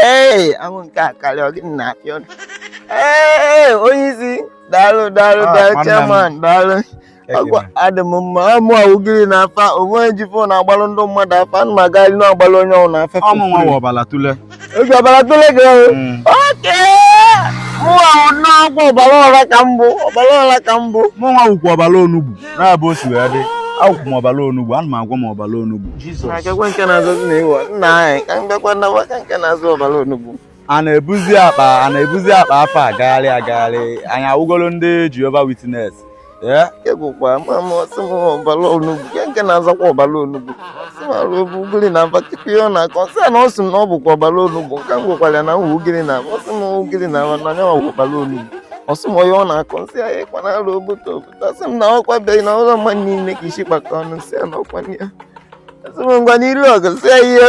Ee, anwụ nke a karịa ọ gịnị na-apịa ọnụ. Ee, onye isi, daalụ, daalụ. Ah, Daalụ. nwanne m. Chairman, daalụ. Ọgwa adị m mma. Amụ ugiri na afa onwe ji phone agbalụ ndị mmadụ afa. Ana m agali na-agbalụ onye ọwụ na afa. Ọmụ nwa wụ ọbala tule. Oge ọbara tule gị ọrụ. Okay, mụ ahụ n'ọgwụ ọbara ọra ka mbụ, ọbara ọra ka mbụ. Mụ nwa wụkwa ọbala onugbu na-abụ o si wee dị. Awụkwụ m ọbala onugbu, ana m agwọ m ọbala onugbu. Na akekwe nke na-azọzi na ịwọ nna anyị ka m bịakwa nawa ka nke na-azụ ọbara onugbu. A na-ebuzi akpa afọ agagharị agagharị. Anyị awụgolo ndị Jehova Witness, ee. Egwukwa ma m ọsị m ọbara onugbu ke nke na-azakwa ọbara onugbu. Ọsị m arụ obu ugiri na afa tupu ihe ọ na-akọ. Ọsị ya na ọ sị m na ọ bụkwa ọbara onugbu nke m gwakwara ya na m wụ ugiri na afa. Ọsị m ugiri na afa na ya wụ ọbara onugbu. Ọsị m onye ọ na-akọ. Nsị ya ịkwa na arụ obodo obodo. Ọsị m na ọkwa bịaghị na ụlọ mmadụ niile ka isi kpakọ ọnụ. Nsị ya na ọkwa ya. Ọsị m ngwa n'ilu ọgụ. Nsị ya ihe.